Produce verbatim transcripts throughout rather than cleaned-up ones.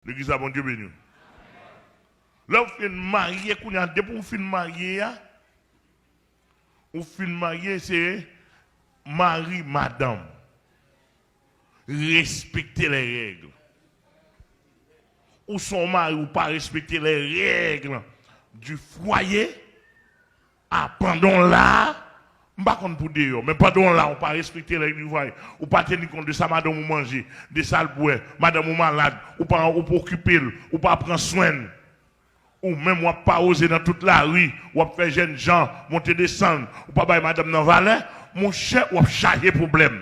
Legliz la, Bondye beni w. Lè w fin marye, kounye a, depi w fin marye a, ou fin marye, se mari, madanm. Respekte les règles. Ou se yon mari, ou pa respekte les règles du foyer, a, pandan w la, m pa konn pou deyò, men pandan w la, ou pa respekte règ du foyer, ou pa teni kont de sa madanm ou manje, de sa l bwè, madanm ou malad, ou pa, ou pa okipe l, ou pa pran swen l. Ou menm w ap pawoze nan tout lari, w ap fè jènjan monte desann, ou pa bay madanm nan valè, monchè, w ap chaje pwoblèm.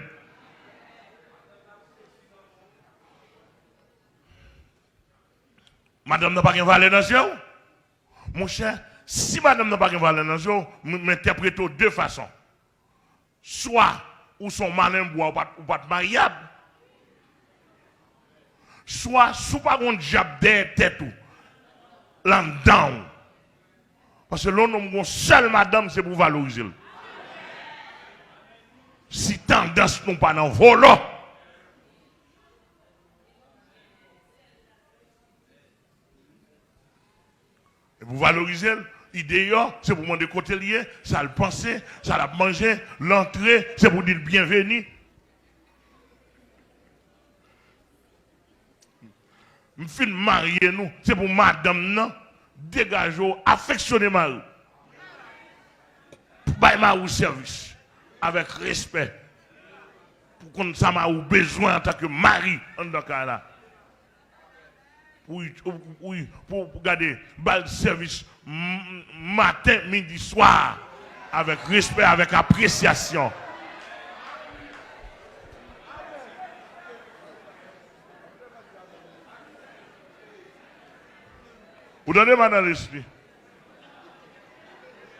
Madanm nan pa gen valè nan je w? Monchè, si madanm nan pa gen valè nan je w, m, m entèprete w de fason. Swa ou se yon malenbwa, ou pa t, ou pa t maryab. Swa, si w pa gen yon dyab dèyè tèt ou, l anndan w. Paske lè yon nonm gen yon sèl madanm, se pou w valorize l. Si tandans nou pa nan volo, e pou valorize l, li deyò, se pou mande kote l ye, sa l panse, sa l ap manje, l antre, se pou di l byenveni. M fin marye nou, se pou madanm nan degaje w, afeksyone mari w. Bay mari w sèvis avèk respè. Pou konn sa mari w bezwen antanke mari anndan kay la. Pou, pou, pou, pou, pou gade, ba l sèvis m, m, maten, midi, swa, avèk respè, avèk apresyasyon. Ou tande, madan Leslie?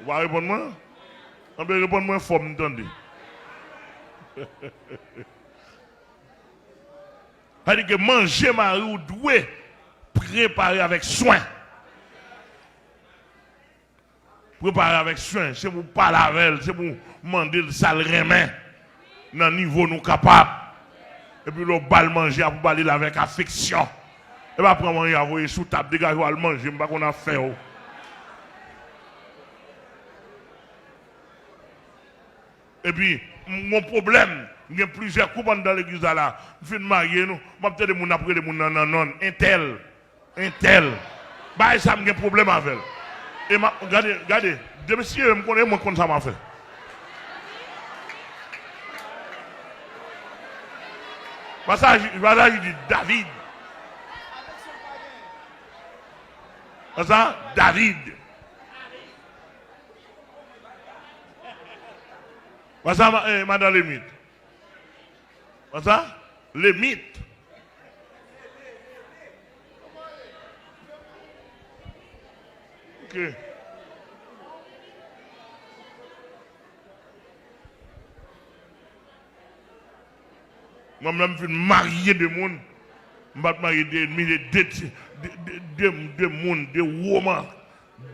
Ou pa reponn mwen? Anben, reponn mwen fò m tande. Sa di ke manje mari w dwe prepare avèk swen. Prepare avèk swen, se pou w pale avè l, se pou w mande l sa l renmen nan nivo nou kapab. Epi lè w ba l manje a, pou w ba li l avèk afeksyon. E pa pran manje a voye sou tab, degaje w al manje, m pa konn afè w. Epi, m gon pwoblèm, m gen plizyè koup anndan legliz la la. M fin marye nou, m ap tande moun ap rele moun nan, nan non, entèl, entèl. Bagay sa m gen pwoblèm avè l. E m ap, gade, gade, de mesye, m konnen, mwen konn sa m ap fè. Pase a, pase a, di David. Pase a, David. Pase a, ma-, eh, madan Lemit. Pase a, Lemit. Ok. Mwen menm fin marye de moun. M pa t marye de enmi, de, de, de, de, de, de moun, de woman,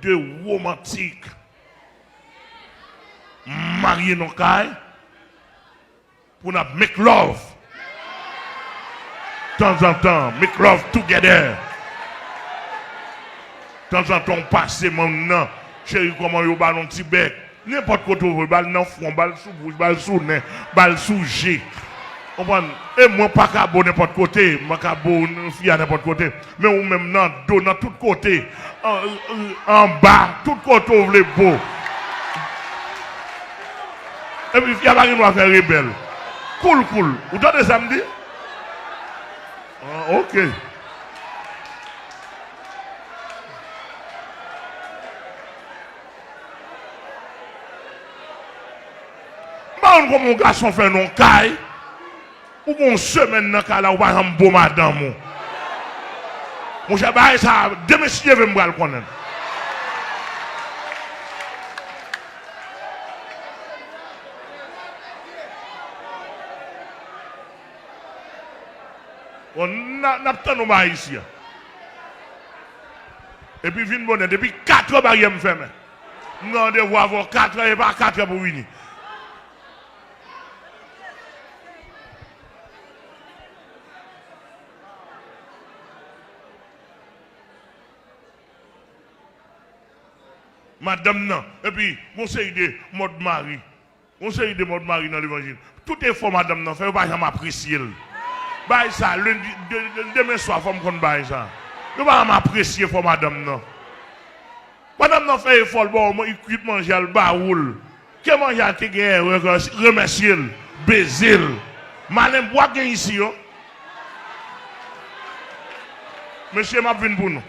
de womantik. M marye nan kay pou n ap make love. Tanzantan, make love together. Tanzantan, w pase moun nan, cheri, kòman yo ba l yon ti bèk. Nenpòt kote w vle, ba l nan fwon, ba l sou bouch, ba l sou nen, ba l sou je. Konprann? E mwen pa ka bo nenpòt kote, mwen ka bo fi a nenpòt kote. Men ou menm nan do, nan tout kote, an, an, anba, tout kote w vle bo. Epi fi a pa gen dwa fè rebèl. Koul, koul. Ou tande sa m di? Ah, ok. M pa konn kòman yon gason fè nan yon kay. Ou gen yon semèn nan kay la, ou pa janm bo madanm ou. Monchè, bagay sa a, demen si Dye vle, m pral konnen l. Bon, n a, n ap tann ou ba isi a. Epi vin bonè, depi katrè baryè m fèmen. M gen randevou avè w katrè, e pa katrè pou w vini. Madanm nan. Epi, gon seri de mòd mari. Gon seri de mòd mari nan levanjil. Tout efò madanm nan fè, yo pa janm apresye l. Bagay sa, lendi, de, de, demen swa, fò m konn bagay sa. Yo pa janm apresye efò madanm nan. Madanm nan fè efò, l ba w, li kwit manje a, l ba ou l. Ke manje a te gen erè, remèsye l, beze l. Malen bwa gen isi yo. Mesye, m ap vin pou nou.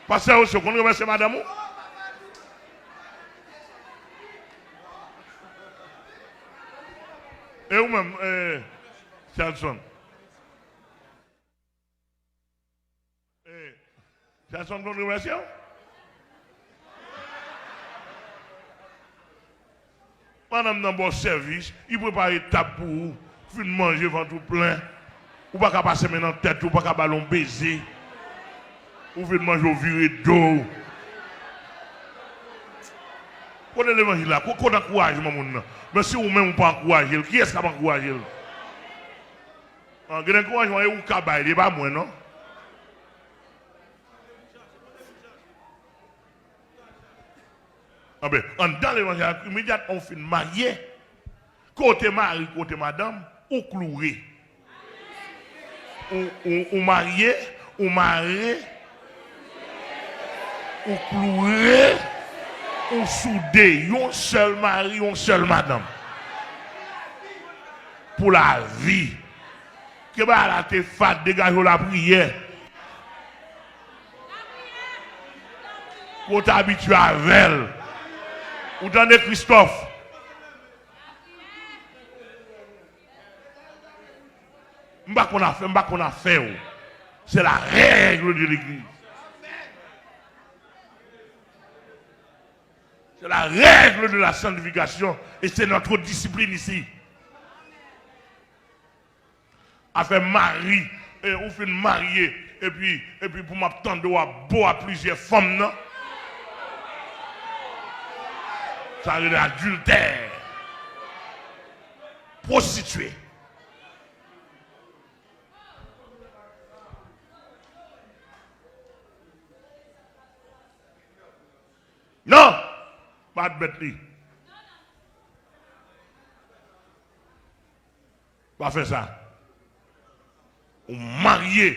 Pastè José, ou konn remèsye madanm ou? E ou menm, eh, Charlson? Eh, Charlson konn remèsye w? Madanm nan ba w sèvis, li prepare tab pou ou, fin manje, vant ou plen. Ou pa ka pase men nan tèt, ou pa ka ba l yon beze. Ou fin manje, ou vire do w. Kote levanjil la? Ko-, kote ankourajman moun nan? Men si ou menm ou pa ankouraje l, kiyès k ap ankouraje l? An, gen ankourajman, e ou ka bay li, e pa mwen, non. Anben, anndan levanjil la, imedyatman ou fin marye, kote mari, kote madanm, ou kloure. Ou, ou, ou marye, ou mare, ou kloure, ou soude, yon sèl mari, yon sèl madanm. Pou lavi. Ke bagay la te fat, degaje w lapriyè. Ke w te abitye avè l. Ou tande, Christophe? M pa konn afè, m pa konn afè w. C'est la règle de l'église. C'est la règle de la sanctification et c'est notre discipline ici. Afè mari, e, ou fin marye, epi, epi pou m ap tande w ap bo a plizyè fanm nan. Sa rele adiltè. Pwostitye. Non! Pa admèt li. Pa fè sa. Ou marye,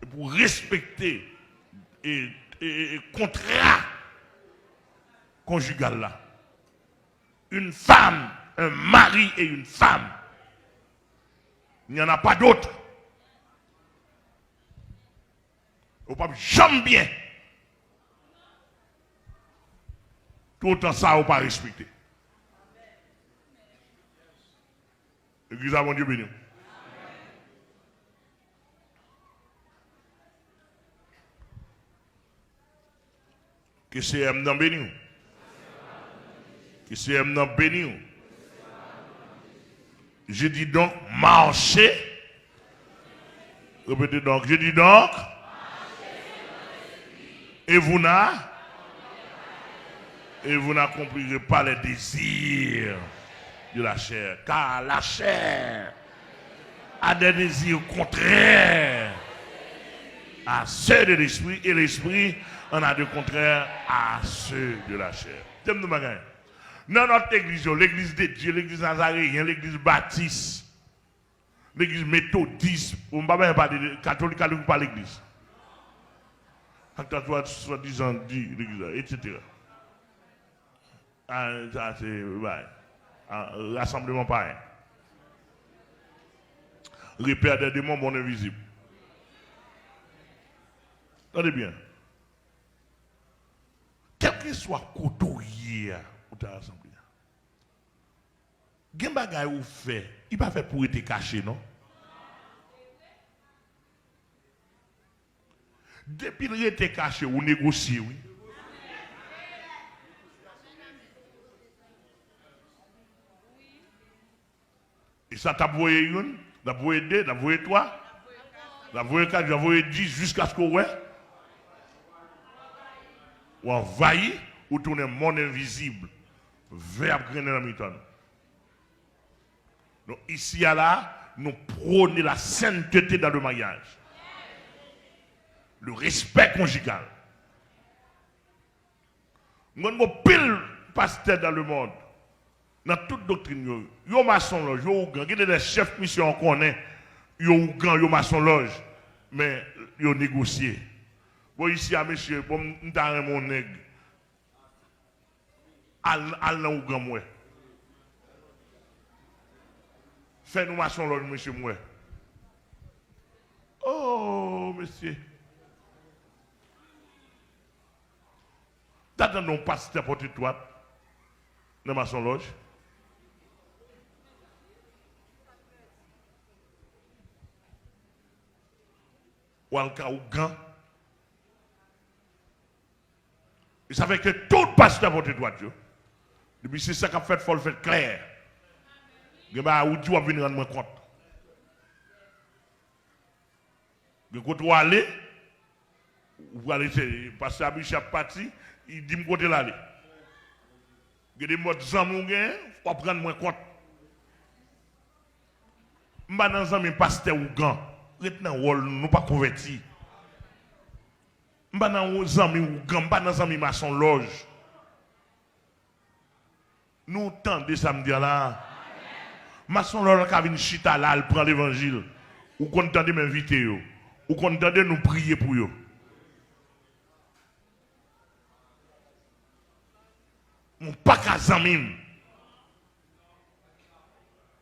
epi w respekte e, e, e, e kontra konjigal la. Une femme, un mari et une femme. Il n'y en a pas d'autre. Ou p ap janm byen toutotan sa ou pa respekte. Legliz la, Bondye beni w. Ke Seyè m nan beni w. Ke Seyè m nan beni w. Je dis donc, marchez. Répétez donc, je dis donc, et vous n'a-, et vous n'accomplirez pas les désirs de la chair, car la chair a des désirs contraires à ceux de l'esprit, et l'esprit en a de contraires à ceux de la chair. Tèm nou bagay. Nan lòt legliz yo, Legliz de Dye, Legliz Nazareyen, Legliz Batis, Legliz Metodis, bon, m pa bezwen pale de Katolik, Katolik pa legliz. Ak tan swadizan di legliz la, etsetera. A, sa se, bay. A, rasanbleman payen. Repè dè demon, monn envizib. Tande byen. Kèlkeswa kote w ye a, ou ta rasanble a. Gen bagay ou fè, li pa fèt pou rete kache, non. Depi l rete kache, ou negosye, wi. E sa t ap voye youn, l ap voye de, l ap voye twa, l ap voye kat, l ap voye dis, jiskaske w wè. Ou anvayi, ou tounen monn envizib. Vè ap grennen nan mitan nou. Donk, isi a la, Nous prônons la sainteté dans le mariage. Le respect conjugal. Mwen, gon pil pastè dans le monde, nan tout doktrin yo, yo masonlòj, yo ougan. Gen de lè chèf misyon an konnen yo ougan, yo masonlòj, men yo negosye. Bon, isi a, mesye, bon, m ta renmen yon nèg. Al, al nan ougan m wè. Fè nou masonlòj, mesye, m wè. Oh, mesye. Ta tande yon pastè pote twat nan masonlòj. W al ka ougan. E sa fè ke tout pastè pote twat yo. Depi se sa k ap fèt, fò l fèt klè. Gen bagay ou di, w ap vin rann mwen kont. Gen kote w ale, ou prale se pastè Abichè ap pati, li di m kote l ale. Gen de mòd zanmi w genyen, w ap rann mwen kont. M pa nan zanmi pastè ougan. Ret nan wòl nou, nou pa konvèti. M pa nan zanmi ougan, m pa nan zanmi masonlòj. Nou tande sa m di a la a? Masonlòj ka vin chita la, al pran levanjil. Ou konn tande m envite yo. Ou konn tande nou priye pou yo. Ou pa ka zanmi m.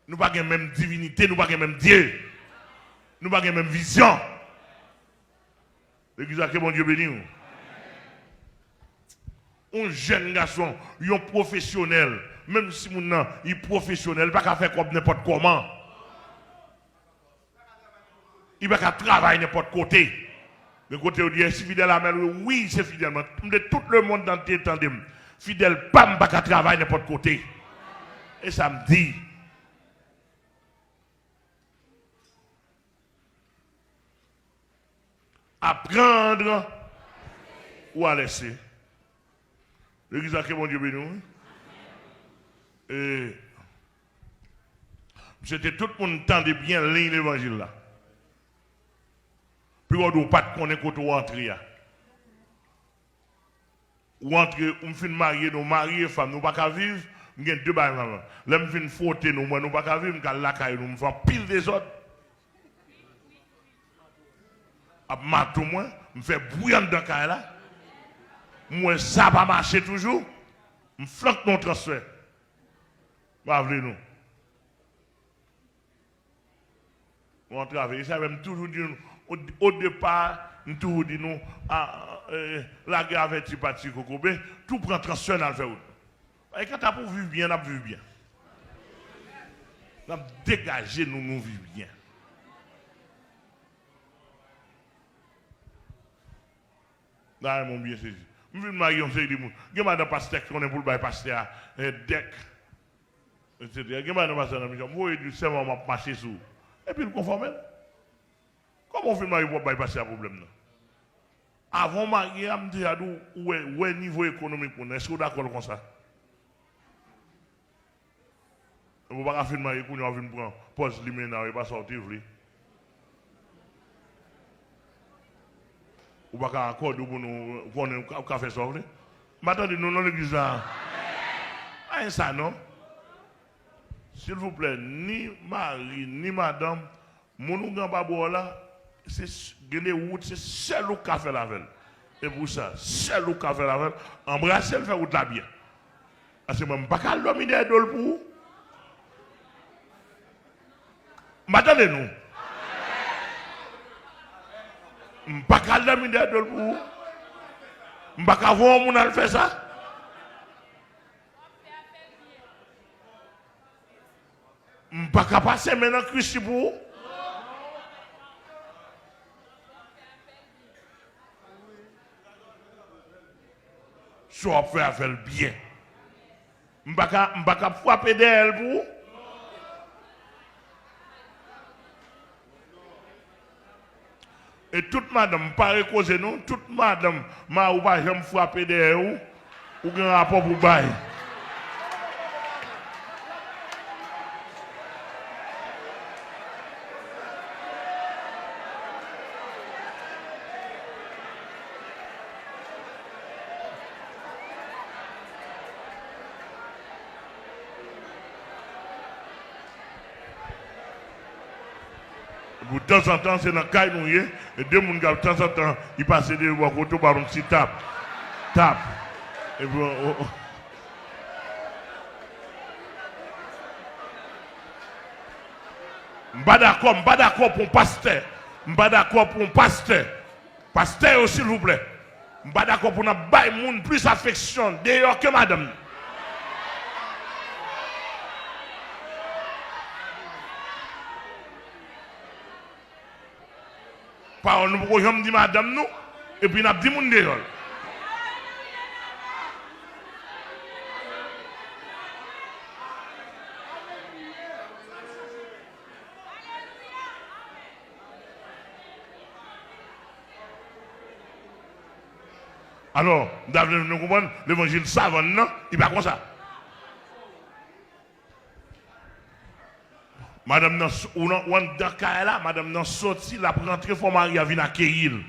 Nou pa gen menm divinite, nou pa gen menm Dye. Nou pa gen menm vizyon. Legliz la, ke Bondye beni w. Yon jèn gason, yon pwofesyonèl, menm si moun nan, li pwofesyonèl, li pa ka fè kòb nenpòt kòman. Li pa ka travay nenpòt kote. Gen kote yo di, èske Fidèl Amèl? Wi, wi, se Fidèl mwen. M vle tout lemonn antye tande m. Fidèl pa m pa ka travay nenpòt kote. E sa m di. Apprendre ou à laisser. Legliz la, ke Bondye beni w. E, m swete tout moun tande byen liy levanjil la. Piga w di w pa t konnen kote w antre a. Ou antre, ou m fin marye, nou mari e fanm, nou pa ka viv, m gen de bagay nan men. Lè m fin fwote nou, m wè nou pa ka viv, m ka al lakay nou, m fè anpil dezòd. Ap maton mwen, m fè bri anndan kay la. M wè sa pa mache toujou, m flank nou transfè. M pa vle nou. Nou antrave. E sa fè m toujou di nou, o, o depa, m toujou di nou, a, e, lagè avèti pa tiye kokobe, tou pran transfè n al fè wout. E kanta pou viv byen, n ap viv byen. N ap degaje nou, nou viv byen. N a renmen w byen sezi. M vin marye yon seri de moun. Gen madanm pastè ki konnen pou l bay pastè a, e, dèk, etsetera. Gen madanm pastè nan misyon. M voye di sèlman m ap mache sou ou. Epi l konfòme l. Kòman w fin marye pou w ap bay pastè a pwoblèm nan? Avan w marye a, m deja di w, ou wè, wè nivo ekonomik moun nan. Èske w dakò l konsa? Ou pa ka fin marye kounye a w vin pran pòz limena w, e pa sa w te vle. Ou pa ka akòde w pou nou konnen ou ka, ou ka fè sa w vle. M pa tande nou nan legliz la. Pa gen sa non. Silvouplè, ni mari, ni madanm, moun ou gen anba bra w la, se s-, gen de wout, se sèl ou k ka fè l avè l. E pou sa, sèl ou k ka fè l avè l, anbrase l, fè wout la byen. Paske mwen, m pa ka al dòmi dèyè do l pou ou. M pa tande nou. M pa ka al dòmi dèyè do l pou ou. M pa ka voye yon moun al fè sa. M pa ka pase men nan kwis li pou ou. Si w ap fè afè l byen. M pa ka, m pa ka frape dèyè l pou ou. E tout madanm, m pare koze non, tout madanm, mari w pa janm frape dèyè ou, ou gen rapò pou bay. Pou tanzantan, se nan kay nou ye, e de moun k ap tanzantan, li pase de bò kote w ba yon ti tap. Tap. Epi, o, o. M pa dakò, m pa dakò pou yon pastè. M pa dakò pou yon pastè. Pastè yo, silvouplè. M pa dakò pou n ap bay moun plis afeksyon deyò ke madanm nan. Pawòl nou poko janm di madanm nou, epi n ap di moun deyò l. Alò, m ta vle nou konprann, levanjil savann nan, li pa konsa. Madanm nan, s- ou nan, ou anndan kay la, madanm nan soti, l ap rantre, fò mari a vin akeyi l.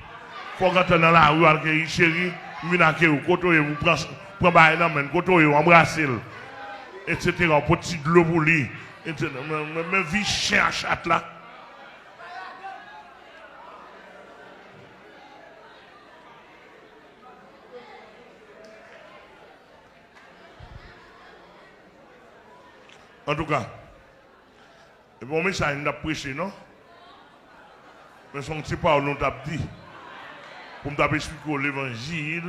Fò w rantre nan lari, al keyi, cheri, m vin akeyi w, kote w ye, ou pran, pran bagay nan men l, kote w ye, w anbrase l, etsetera, ou pot ti dlo pou li, etsetera. Men, men, men vi chen a chat la. Antouka, e pa yon mesaj m t ap preche, non. Men se yon ti pawòl nou t ap di. Pou m t ap esplike w levanjil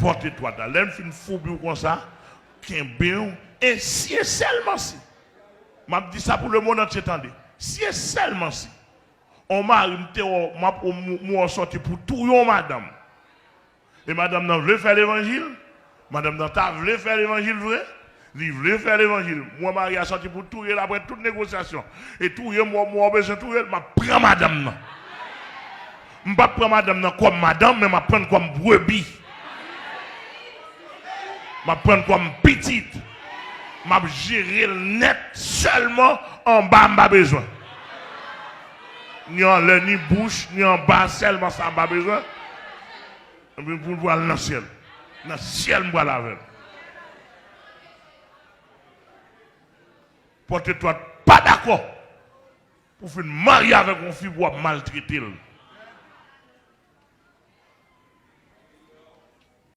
pòt etwat la. Lè m fin foubi w konsa, kenbe w, e si e sèlman si. M ap di sa pou lemonn antye tande. Si e sèlman si. On mari m te wè w, m ap, m, m wè w sòti pou touye yon madanm. E madanm nan vle fè levanjil? Madanm nan ta vle fè levanjil vre? Li vle fè levanjil. M wè mari a sòti pou touye l apre tout negosyasyon. E touye m, m wè, m wè w bezwen touye l, m ap pran madanm nan. M p ap pran madanm nan kòm madanm, men m ap pran l kòm brebi. M ap pran l kòm pitit. M ap jere l nèt, sèlman anba m pa bezwen. Ni anlè, ni bouch, ni anba, sèlman sa m pa bezwen. Epi pou l pral nan syèl. Nan syèl m pral avè l. Pòt etwat pa dakò pou w fin marye avèk yon fi pou w ap maltrete l.